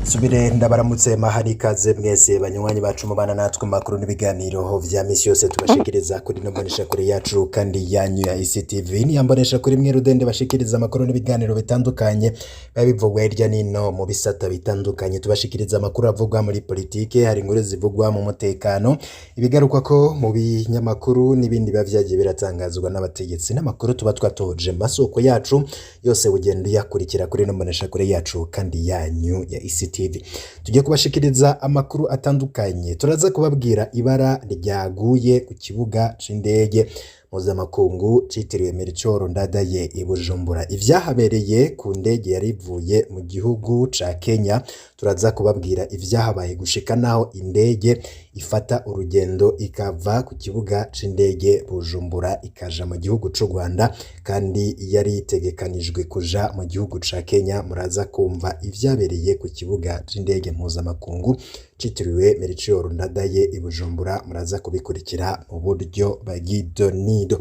Subire ndabaramutse mahari ikaze mwese banywanyi bacu mubana natwe mu makuru n'ibiganiro vya misi yose tubashikiriza kuri no mbonesha kure yacu kandi yanyu ya ICTV. Ni mbonesha kuri mwe rudende bashikiriza amakuru n'ibiganiro bitandukanye biba bivugwa hirya nino mu bisata bitandukanye. Tubashikiriza amakuru avugwa muri politike, hari inkuru zivugwa mu mutekano, ibigaruka ko mu binyamakuru n'ibindi biba vyagiye biratangazwa n'abategetsi, n'amakuru tuba twatoje mu masoko yacu yose ugenda uyakurikira kuri no mbonesha kure yacu kandi yanyu ya ICTV. Tugiye kubashikiriza amakuru atandukanye. Turaza kubabwira ibara ryaguye ku kibuga c'indege mpuzamakungu citiriwe Melchior Ndadaye i Bujumbura, ivyahabereye ku ndege yari ivuye mu gihugu ca Kenya. Turaza kubabwira ivyahabaye gushika naho indege ifata urugendo ikava ku kibuga c'indege Bujumbura ikaja mu gihugu c'u Rwanda kandi yari itegekanijwe kuja mu gihugu ca Kenya. Muraza kumva ivyabereye ku kibuga c'indege mpuzamakungu citiriwe Melchior Ndadaye i Bujumbura. Muraza kubikurikira mu buryo bw'idonido.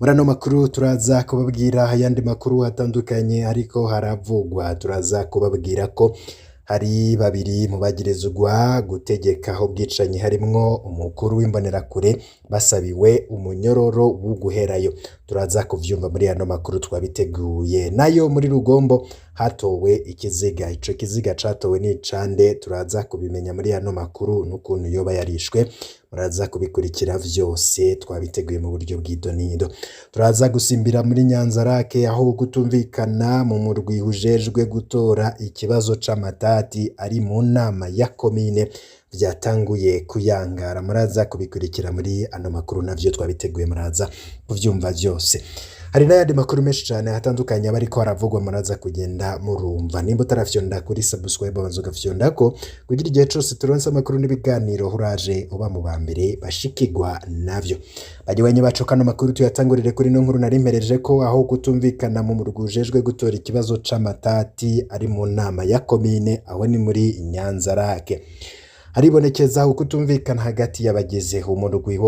Muri ano makuru turaza kubabwira ayandi makuru atandukanye ariko haravugwa. Turaza kubabwira ko hari babiri mu bagirizwa gutegeka ubwicanyi, harimwo umukuru w'imbonerakure, basabiwe umunyororo wo guherayo. Turaza kuvyumva muri ano makuru twabiteguye. Nayo muri Rugombo hatowe ikiziga. Ico kiziga catowe ni icande? Turaza kubimenya muri ano makuru n'ukuntu yoba yarishwe. Muraza kubikurikira vyose, twabiteguye mu buryo bw'idonido. Turaza gusimbira muri Nyanzarake, aho kutumvikana mu murwi ujejwe gutora ikibazo c'amatati ari mu nama ya komine vyatanguye kuyangara. Muraza kubikurikira muri ano makuru, navyo twabiteguye, muraza kuvyumva vyose. Hari n'ayandi makuru menshi cane atandukanye aba ariko haravugwa, muraza kugenda murumva. Nimba utarafyonda kuri subscribe, banza ugafyondako kugira igihe cose turonse amakuru n'ibiganiro uraje uba mu ba mbere bashikirwa navyo. Banywanyi bacu, kano makuru tuyatangurire kuri no nkuru nari mpereje ko, aho kutumvikana mu murwi ujejwe gutora ikibazo c'amatati ari mu nama ya komine, aho ni muri Nyanzarake. Haribonekeza ukutumvikana hagati y'abagize umurwi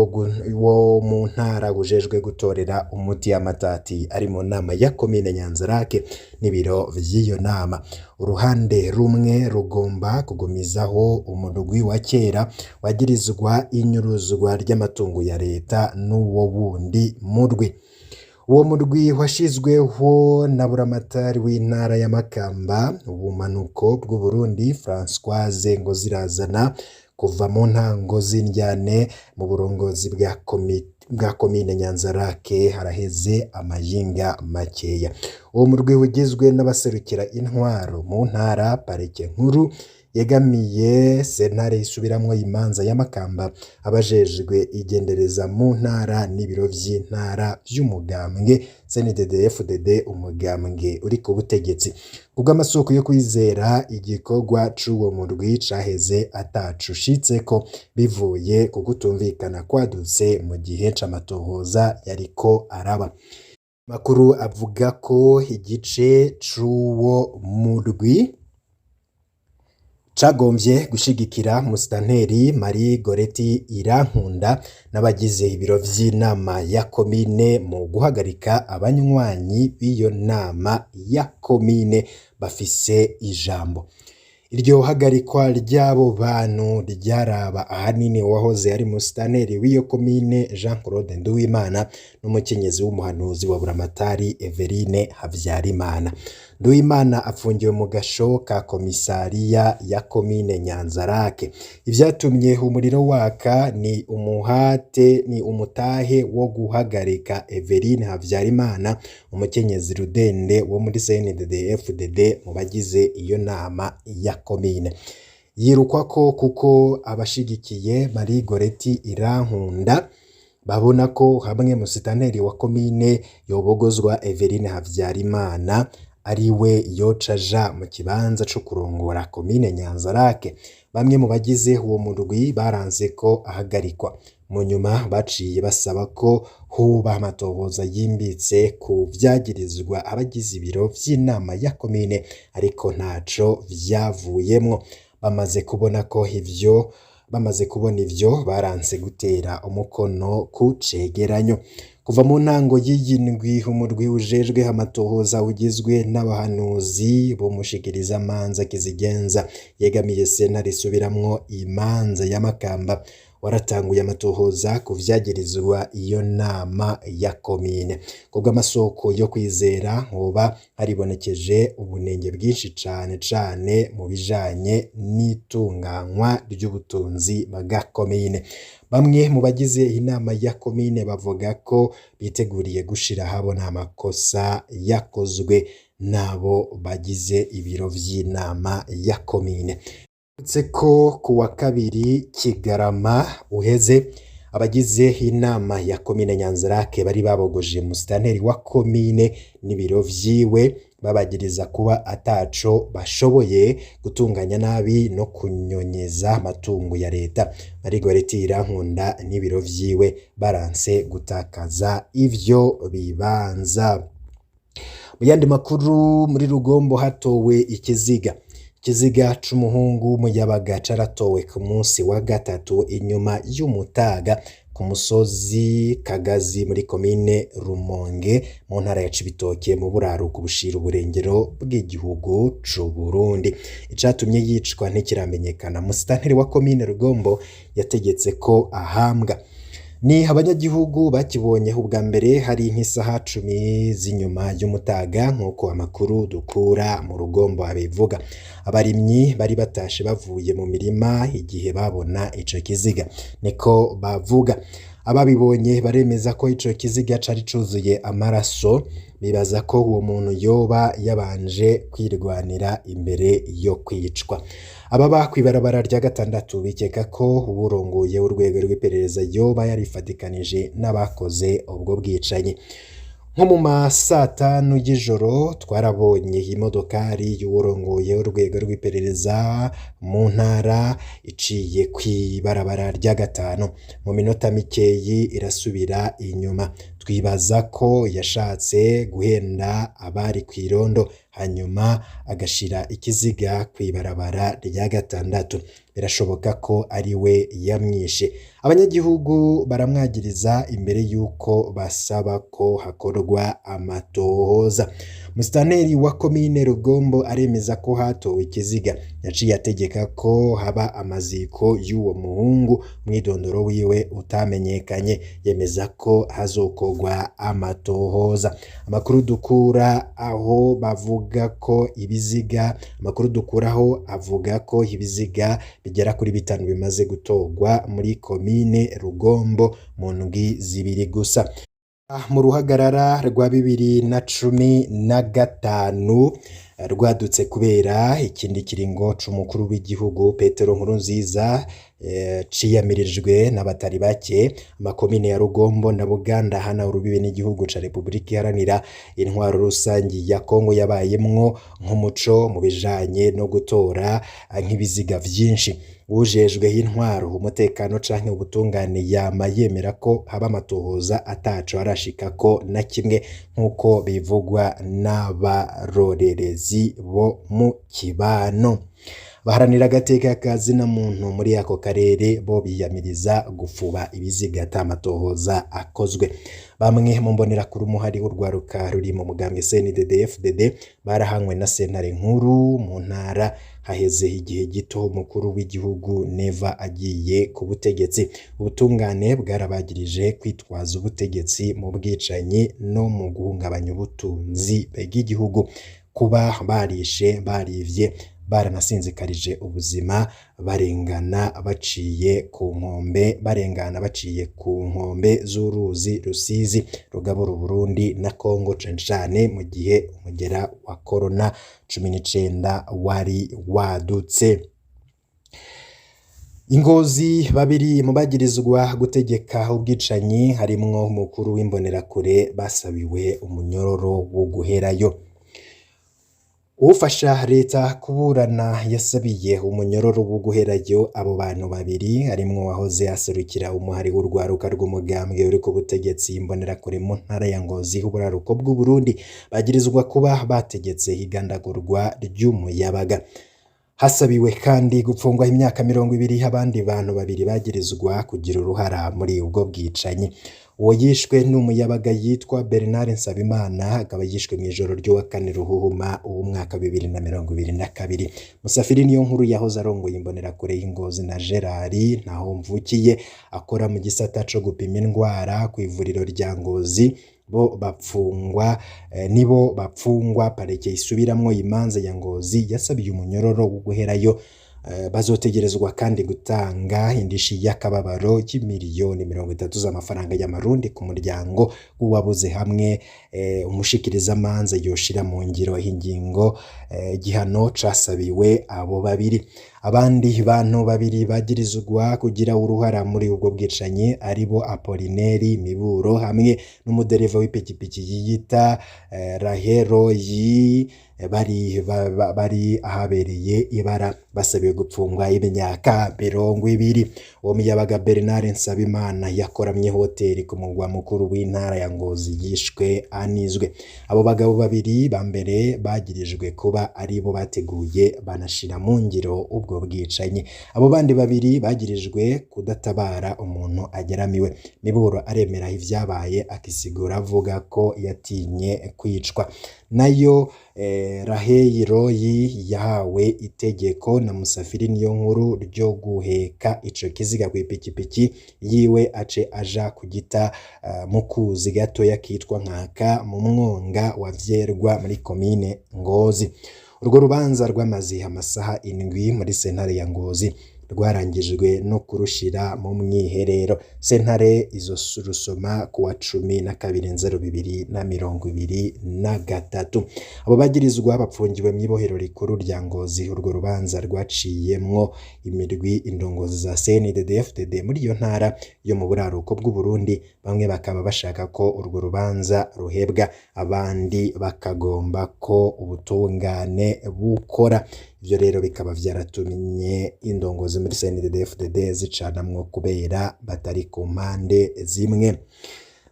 wo mu ntara ujejwe gutorera umuti amatati ari mu nama ya komine Nyanzarake n'ibiro vy'iyo nama. Uruhande rumwe rugomba kugumizaho umurwi wa kera wagirizwa inyuruzwa ry'amatungo ya leta n'uwo wundi murwi. Uwo murwi washizweho na buramatari w'intara ya Makamba, ubumanuko bw'Uburundi, Françoise Ngozirazana, kuva mu ntango z'indyane mu burongozi bwa komine Nyanzarake haraheze amayinga makeya. Uwo murwi ugizwe n'abaserukira intwaro mu ntara, parike nkuru yegamiye sentare isubiramwo imanza ya Makamba, abajejwe igendereza mu ntara n'ibiro vy'intara vy'umugambwe CNDD-FDD, umugambwe uri ku butegetsi. Kubw'amasoko yo kwizera, igikorwa c'uwo murwi caheze atacushitseko bivuye ku kutumvikana kwadutse mu gihe c'amatohoza yariko araba. Makuru avuga ko igice c'uwo murwi cagomvye gushigikira musitanteri Marie Goretti Irankunda n'abagize ibiro vy'inama ya komine mu guhagarika abanywanyi b'iyo nama ya komine bafise ijambo. Iryo hagarikwa ry'abo bantu ryaraba ahanini uwahoze ari musitanteri w'iyo komine Jean Claude Nduwimana n'umukenyezi w'umuhanuzi wa buramatari Everine Havyarimana. Nduwimana afungiwe mu gasho ka komisariya ya komine Nyanzarake. Ivyatumye umuriro waka ni umuhate ni umutahe wo guhagarika Everine Havyarimana, umukenyezi rudende wo muri CNDD-FDD mu bagize iyo nama ya komine. Yirukwa ko kuko abashigikiye Marie Goretti Irankunda babona ko hamwe musitanteri wa komine yobogozwa, Everine Havyarimana ari we yoca aja mu kibanza co kurongora komine Nyanzarake. Bamwe mu bagize uwo murwi baranse ko ahagarikwa. Mu nyuma baciye basaba ko hoba amatohoza yimbitse ku vyagirizwa abagize ibiro vy'inama ya komine, ariko ntaco vyavuyemwo. Bamaze kubona ivyo baranse gutera umukono ku cegeranyo. Kuva mu ntango y'iyi ndwi, umurwi ujejwe amatohoza ugizwe n'abahanuzi b'umushikirizamanza kizigenza yegamiye sentare isubiramwo imanza ya Makamba waratanguye amatohoza ku vyagirizwa iyo nama ya komine. Kubw'amasoko yo kwizera, hoba haribonekeje ubunenge bwinshi cane cane mu bijanye n'itunganywa ry'ubutunzi bwa komine. Bamwe mu bagize inama ya komine bavuga ko biteguriye gushira ahabona amakosa yakozwe n'abo bagize ibiro vy'inama ya komine. Uretse ko kuwa kabiri Kigarama uheze, abagize inama ya komine Nyanzarake bari babogoje musitanteri wa komine n'ibiro vyiwe, babagiriza kuba ataco bashoboye, gutunganya nabi no kunyonyeza amatungo ya leta. Marigoreti Irankunda n'ibiro vyiwe baranse gutakaza ivyo bibanza. Mu yandi makuru, muri Rugombo hatowe ikiziga. Ikiziga c'umuhungu w'umuyabaga caratowe ku munsi wa gatatu inyuma y'umutaga ku musozi Kagazi muri komine Rumonge mu ntara ya Cibitoke mu buraruko bushira uburengero bw'igihugu c'Uburundi. Icatumye yicwa ntikiramenyekana. Musitanteri wa komine Rugombo yategetse ko ahambwa. Ni abanyagihugu bakibonye ubwa mbere hari nk'isaha 10 z'inyuma y'umutaga, nk'uko amakuru dukura mu Rugombo abivuga. Abarimyi bari batashe bavuye mu mirima igihe babona ico kiziga, niko bavuga. Ababibonye baremeza ko ico kiziga cari cuzuye amaraso, bibaza ko uwo muntu yoba yabanje kwirwanira imbere yo kwicwa. Ababa kw'ibarabara rya gatandatu bikeka ko uwurongoye urwego rw'iperereza yoba yarifatikanije n'abakoze ubwo bwicanyi. Nko mu ma satanu y'ijoro twarabonye imodokari y'uwurongoye urwego rw'iperereza mu ntara iciye kw'ibarabara rya gatanu, mu minota mikeyi irasubira inyuma. Twibaza ko yashatse guhenda abari kw'irondo hanyuma agashira ikiziga kw'ibarabara rya gatandatu. Birashoboka ko ari we yamwishe. Abanyagihugu baramwagiriza imbere y'uko basaba ko hakorwa amatohoza. Musitanteri wa komine Rugombo aremeza ko hatowe ikiziga. Yaciye ategeka ko haba amaziko y'uwo muhungu, umwidondoro wiwe utamenyekanye. Yemeza ko hazokorwa amatohoza. Amakuru dukura aho bavuga ko ibiziga, amakuru dukuraho avuga ko ibiziga bigera kuri bitanu bimaze gutorwa muri komine Rugombo mu ndwi zibiri gusa. Mu ruhagarara rwa 2015 rwadutse kubera ikindi kiringo c'umukuru w'igihugu Petero Nkurunziza ciyamirijwe n'abatari bake, amakomine ya Rugombo na Buganda hana urubibe n'igihugu ca Republika Iharanira Intwaro Rusangi ya Kongo yabayemwo nk'umuco mu bijanye no gutora nk'ibiziga vyinshi. Uwujejwe intwaro, umutekano canke ubutungane yama yemera ko haba amatohoza ataco arashikako na kimwe, nk'uko bivugwa n'abarorerezi bo mu kibano. Baharanira agateka ka zina muntu muri ako karere bo biyamiriza gufuba ibiziga ata matohoza akozwe. Bamwe mu mbonerakure umuhari w'urwaruka ruri mu mugambwe CNDD-FDD barahanywe na sentare nkuru mu ntara haheze igihe gito umukuru w'igihugu Neva agiye ku butegetsi. Ubutungane bwarabagirije kwitwaza ubutegetsi mu bwicanyi no mu guhungabanya ubutunzi bw'igihugu, kuba barishe, barivye, baranasinzikarije ubuzima barengana baciye ku nkombe, barengana baciye ku nkombe z'uruzi Rusizi rugabura Uburundi na Kongo, cane cane mu gihe umugera wa corona 19 wari wadutse. Ingozi, babiri mu bagirizwa gutegeka ubwicanyi harimwo umukuru w'imbonerakure basabiwe umunyororo wo guherayo. Uwufasha leta kuburana yasabiye umunyororo wo guherayo abo bantu babiri, harimwo uwahoze aserukira umuhari w'urwaruka rw'umugambwe uri ku butegetsi imbonerakure mu ntara ya Ngozi, uburaruko bw'Uburundi, bagirizwa kuba bategetse igandagurwa ry'umuyabaga. Hasabiwe kandi gupfungwa imyaka 20 abandi bantu babiri bagirizwa kugira uruhara muri ubwo bwicanyi. Uwo yishwe n'umuyabaga yitwa Bernard Nsabimana, akaba yishwe mw'ijoro ry'uwa kane Ruhuhuma w'umwaka 2022. Musafiri niyo nkuru yahoze arongoye imbonerakure y'Ingozi na Gerard Ntahomvukiye akora mu gisata co gupima indwara kw'ivuriro rya Ngozi, bo bapfungwa nibo bapfungwa. Parike isubiramwo imanza ya Ngozi yasabiye umunyororo wo guherayo. Bazotegerezwa kandi gutanga indishi y'akababaro y'imiliyoni 30 z'amafaranga y'amarundi ku muryango w'uwabuze, hamwe umushikirizamanza yoshira mu ngiro ingingo igihano casabiwe abo babiri. Abandi bantu babiri bagirizwa kugira uruhara muri ubwo bwicanyi, aribo Apolineri Miburo hamwe n'umudereva w'ipikipiki yiyita Raheroyi, bari ahabereye ibara, basabiwe gupfungwa imyaka 20. Uwo muyabaga Bernard Nsabimana yakoramye hoteli ku mugwa mukuru w'intara ya Ngozi yishwe anizwe. Abo bagabo babiri ba mbere bagirijwe kuba aribo bateguye banashira mu ngiro ubwo bwicanyi. Abo bandi babiri bagirijwe kudatabara umuntu ageramiwe. Miburo aremera ivyabaye, akisigura avuga ko yatinye kwicwa. Nayo Raheyi Royi yahawe itegeko na Musafiri niyo nkuru ryo guheka ico kiziga kw'ipikipiki yiwe, ace aja kugita mu kuzi gatoya kitwa Nkaka mu mwonga wa Vyerwa muri komine Ngozi. Urwo rubanza rwamaze amasaha 7 muri sentare ya Ngozi, rwarangijwe no kurushira mu mwiherero. Sentare izorusoma kuwa 12 nzero 2023. Abo bagirizwa bapfungiwe mw'ibohero rikuru rya Ngozi. Urwo rubanza rwaciyemwo imirwi indongozi za CNDD-FDD muri iyo ntara yo mu buraruko bw'Uburundi, bamwe bakaba bashaka ko urwo rubanza ruhebwa, abandi bakagomba ko ubutungane bukora. Ivyo rero bikaba vyaratumye indongozi muri CNDD-FDD zicanamwo kubera batari ku mpande zimwe.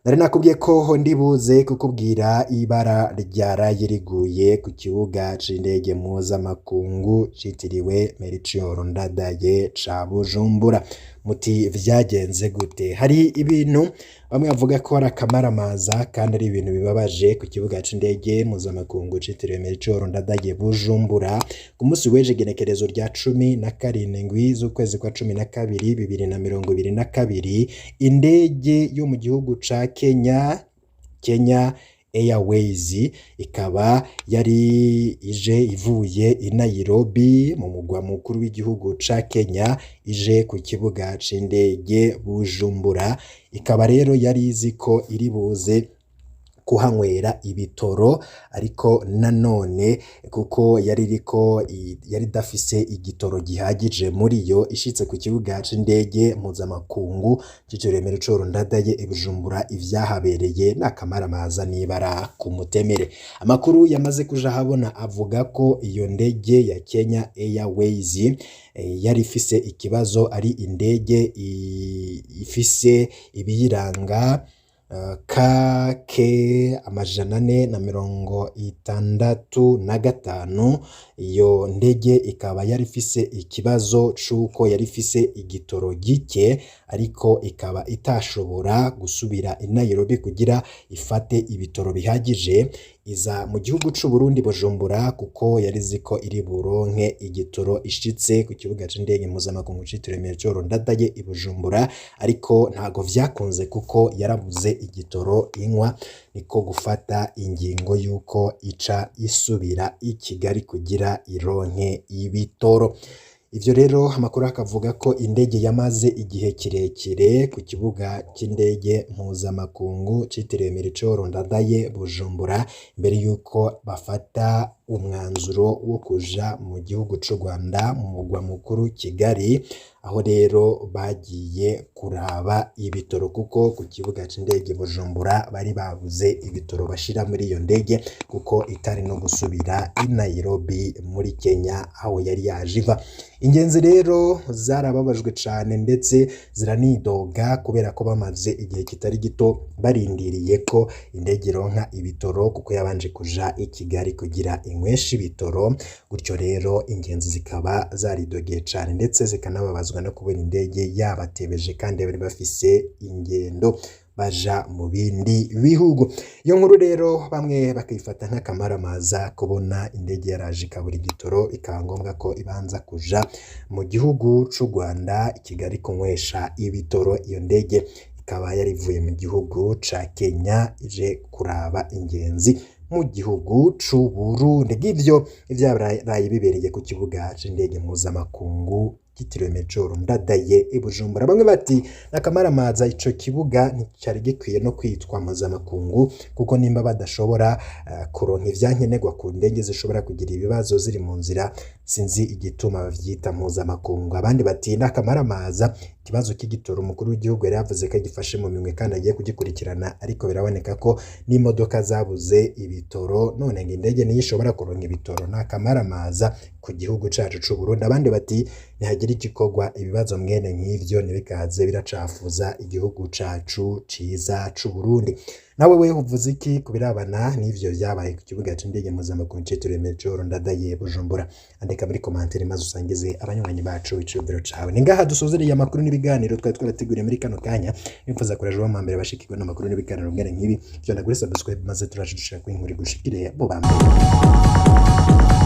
Nari nakubwiye ko ndibuze kukubwira ibara ryaraye riguye ku kibuga c'indege mpuzamakungu citiriwe Melchior Ndadaye ca Bujumbura. Muti vyagenze gute? Hari ibintu bamwe bavuga ko ari akamaramaza kandi ari ibintu bibabaje ku kibuga c'indege mpuzamakungu citiriwe Melchior Ndadaye Bujumbura ku munsi w'ejo, igenekerezo rya 17 z'ukwezi kwa 12 2022. Indege yo mu gihugu ca Kenya, Kenya Airways, ikaba yari ije ivuye i Nairobi mu mugwa mukuru w'igihugu ca Kenya, ije ku kibuga c'indege Bujumbura, ikaba rero yari izi ko iri buze kuhanywera ibitoro, ariko nanone kuko yari iriko yari idafise igitoro gihagije muri yo, ishitse ku kibuga c'indege mpuzamakungu citiriwe Melchior Ndadaye i Bujumbura, ivyahabereye n'akamaramaza n'ibara ku mutemere. Amakuru yamaze kuja ahabona avuga ko iyo ndege ya Kenya Airways yari ifise ikibazo, ari indege ifise ibiyiranga KK 465. Iyo ndege ikaba yari ifise ikibazo c'uko yari ifise igitoro gike, ariko ikaba itashobora gusubira i Nairobi kugira ifate ibitoro bihagije, iza mu gihugu c'Uburundi Bujumbura, kuko yari izi ko iri buronke igitoro ishitse ku kibuga c'indege mpuzamakungu citiriwe Melchior Ndadaye i Bujumbura, ariko ntago vyakunze kuko yarabuze igitoro inywa, niko gufata ingingo y'uko ica isubira i Kigali kugira ironke ibitoro. Ivyo rero amakuru akavuga ko indege yamaze igihe kirekire ku kibuga c'indege mpuzamakungu citiriwe Melchior Ndadaye Bujumbura, mbere yuko bafata umwanzuro wo kuja mu gihugu c'u Rwanda mu mugwa mukuru Kigali, aho Aho rero bagiye kuraba ibitoro kuko ku kibuga c'indege Bujumbura bari babuze ibitoro bashira muri iyo ndege kuko itari no gusubira i Nairobi muri Kenya aho yari yaje iva. Ingenzi rero zarababajwe cane ndetse ziranidoga kubera ko bamaze igihe kitari gito barindiriye ko indege ironka ibitoro kuko yabanje kuja i Kigali kugira inyweshe ibitoro, gutyo rero ingenzi zikaba zaridogeye cane ndetse zikanababazwa no kubona indege yabatebeje kandi bari bafise ingendo baja mu bindi bihugu. Iyo nkuru rero bamwe bakayifata nk'akamaramaza kubona indege yaraje ikabura igitoro bikaba ngombwa ko ibanza kuja mu gihugu c'u Rwanda i Kigali kunywesha ibitoro. Iyo ndege ikaba yari ivuye mu gihugu ca Kenya ije kuraba ingenzi mu gihugu c'u Burundi. Ngivyo ivyaraye bibereye ku kibuga c'indege mpuzamakungu cyitiriwe Major Ndadaye i Bujumbura. Bamwe bati n'akamaramaza, ico kibuga nticari gikwiye no kwitwa mpuzamakungu kuko nimba badashobora kuronka ivyankenerwa ku ndege zishobora kugira ibibazo ziri mu nzira, sinzi igituma bavyita mpuzamakungu. Abandi bati n'akamaramaza, ikibazo cy'igitoro umukuru w'igihugu yari yavuze ko agifashe mu minwe kandi agiye kugikurikirana, ariko biraboneka ko n'imodoka zabuze ibitoro, none ngo indege niyo ishobora kuronka ibitoro, n'akamaramaza ku gihugu cacu c'u Burundi. Abandi bati ntihagire igikorwa, ibibazo mwene nk'ivyo ntibikaze biracafuza igihugu cacu ciza c'u Burundi. Nawe we uvuze iki ku birabana n'ivyo vyabaye ku kibuga c'indege mpuzamakungu citiriwe Major Ndadaye Bujumbura? Andika muri commentaire maze usangize abanywanyi bacu iciyumviro cawe. Ni ngaha dusozereye amakuru n'ibiganiro twari twarateguriye muri kano kanya. Nifuza kuraje wa mbere bashikirwa n'amakuru n'ibiganiro mwene nk'ibi, vyonda kuri subscribe maze turaje dushaka inkuru igushikire bo bambere.